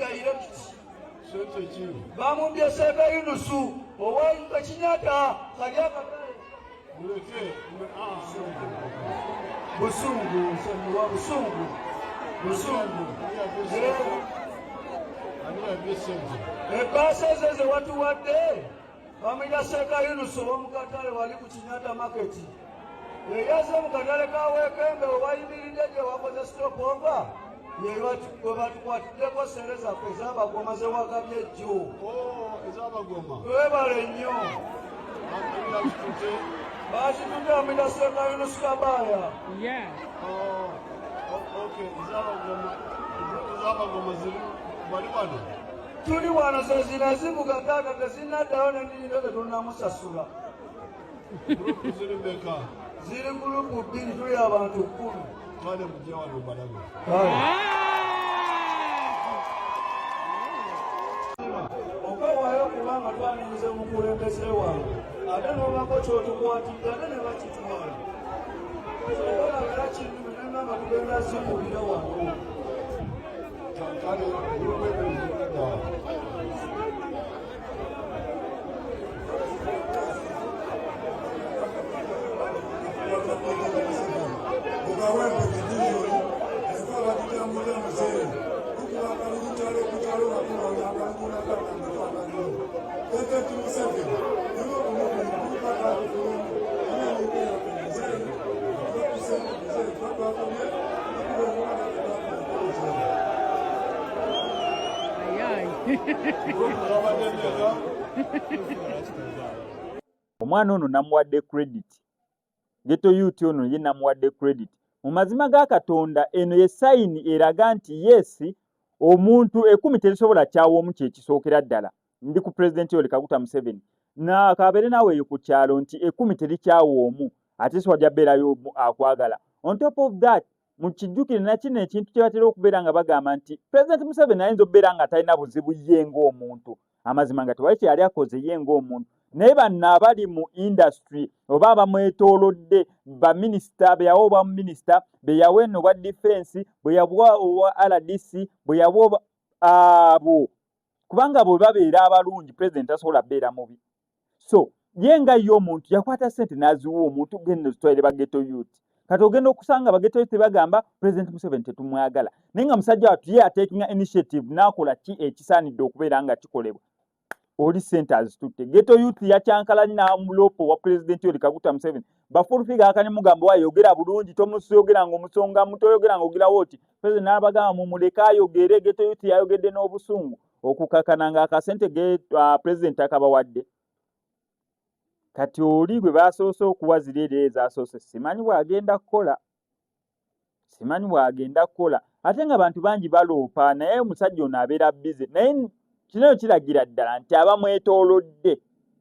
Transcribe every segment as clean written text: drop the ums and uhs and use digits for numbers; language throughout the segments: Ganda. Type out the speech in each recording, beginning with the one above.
Direct. Sente ki? Bamumbye Seeka Yunusu owa Kinyata kali akatale. Muleke Busungu, nsonyiwa, busungu, busungu. Ani yabye sente? Ebbaasa ezo ze watuwadde bamuyita Seeka Yunusu ow'omukatale wali ku Kinyata Market. Yeyaze mu katale ka Weekembe we wayimiridde gye wakoze stop over, we batukwatiddeko sente zaffe ez'Abagoma ze wagabye ejjo. Oh, ez'Abagoma. Webale nnyo. Ani yazitutte? Bazitudde, bamuyita Seeka Yunusu Kabaaya. Oh, okay, ez'Abagoma. Ez'Abagoma ziri bali wano. Tuli wano, ze zino ezivuga, taata, tezinnaddayo nennyinizo tetunnamusasula. Group ziri mmeka? Ziri group bbiri, tuli abantu 10. Kale mujje wano balabe. Kale. Okwewaayo kubanga twaniriza omukulembeze wange, ate n'obako kyotukwatidde ate ne bakitwala. Era kinumi nengamba tugenda zikubira wano. Kale group ebiri zirudda. Mukawempe miliyoni eko batutambulira muzeeyi tukuba akalulu kyalo ku kyalo nga tulonda akalulu nakakandu. President Museveni niwe kumukulumpaka muzeeyi tubakusente muzeeyi tubatwakomye tukuba. Group zabadde mmeka? Omwana ono namuwadde credit. Ghetto youth ono ye namuwadde credit. Mu mazima ga Katonda, eno ye sign eraga nti yes, omuntu 10 terisobola kyawa omu. Kyekisookera ddala ndi ku President Yoweri Kaguta Museveni nakabeere naawe eyo ku kyalo nti 10 terikyawa omu, ate si wajja beerayo akwagala. On top of that, mukijjukire nakino ekintu kye batera okubeera nga bagamba nti President Museveni ayinza okubeera nga talina buzibu ye ng'omuntu, amazima nga tewali kyeyali akoze ye ng'omuntu, naye banno abali mu industry oba abamwetoolodde, baminisita beyawa obwa minisita, beyawa eno obwa defense, bwe yawa obwa RDC, bwe yawa abo, kubanga bwe babeera abalungi, president tasobola beera mubi. So ye nga ye omuntu yakwata sente n'aziwa omuntu, genda zitwalire ba ghetto youth. Kati ogenda okusanga ba ghetto youth bagamba President Museveni tetumwagala, naye nga musajja wattu ye atekinga initiative n'akola ki ekisaanidde okubeera nga kikolebwa. Oli sente azitutte, ghetto youth yakyankalanye n'amulopo wa President Yoweri Kaguta Museveni. Ba Full Figure akane mugamba wayogera bulungi, tomusiyogera ng'omusongamu, toyogera ng'ogirawo oti president n'abagamba mumuleke ayogere. Ghetto youth yayogedde n'obusungu okukakana ng'akasente ge president akabawadde. Kati oli gwe basoose okuwa ziri era ezasoose, simanyi bw'agenda kukola, simanyi bw'agenda kukola, ate nga bantu bangi baloopa, naye omusajja ono abeera busy. Naye kino kiragira ddala nti abamwetoolodde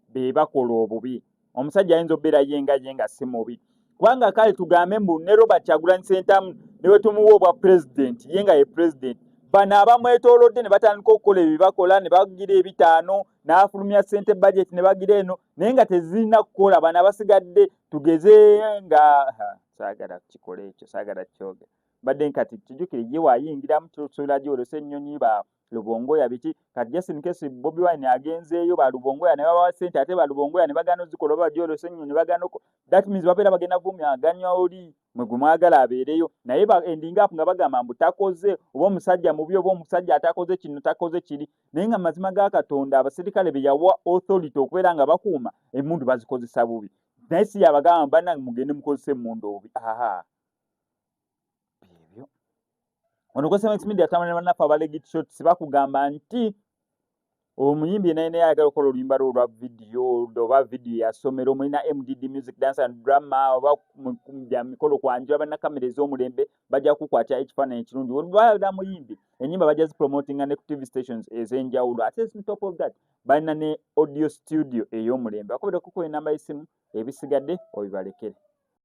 be bakola obubi. Omusajja ayinza okubeera ye nga ye nga si mubi, kubanga kale tugambe mbu ne Robert Kyagulanyi Ssentamu ne bwe tumuwa obwa pulezidenti, ye nga ye pulezidenti, bano abamwetoolodde ne batandika okukola ebyo bakola ne bagira ebitaano n'afulumya ssente budget ne bagira eno, naye nga tezirina kukola. Bano abasigadde tugeze nga saagala kukikola ekyo, saagala kyogera badde nkati kijjukire ye waayingiramu tusobola gyolesa ennyonyi ba Lubongoya biki. Kati just in case Bobi Wine agenzeeyo, ba Lubongoya ne babawa ssente, ate ba Lubongoya ne bagaana ozikola oba bagyolesa ennyonyi ne bagaana, that means babeera bagenda vumyaganya oli mwe gwe mwagala abeereyo, naye ba ending up nga bagamba mbu takoze, oba omusajja mubi, oba omusajja atakoze kino, takoze kiri, naye nga mazima ga Katonda abaserikale be yawa authority okubeera nga bakuuma emmundu bazikozesa bubi. Naye si yabagamba bannange mugende mukozesa emmundu obubi. Aha, byebyo. Ono Cosmx Media atambula ne bannaffe aba Legit Shots. Bakugamba nti omuyimbi naye naye ayagala okukola oluyimba lwe olwa vidiyo oba vidiyo ya ssomero, mulina MDD Music Dance and Drama oba bya mikolo kwanjula, balina kamera ez'omulembe, bajja kukwata ekifaananyi ekirungi. Babeera muyimbi, ennyimba bajja zipromotinga ne ku TV stations ez'enjawulo. Ate on top of that, balina ne audio studio ey'omulembe. Bakubira kukuba enamba y'essimu, ebisigadde obibalekere.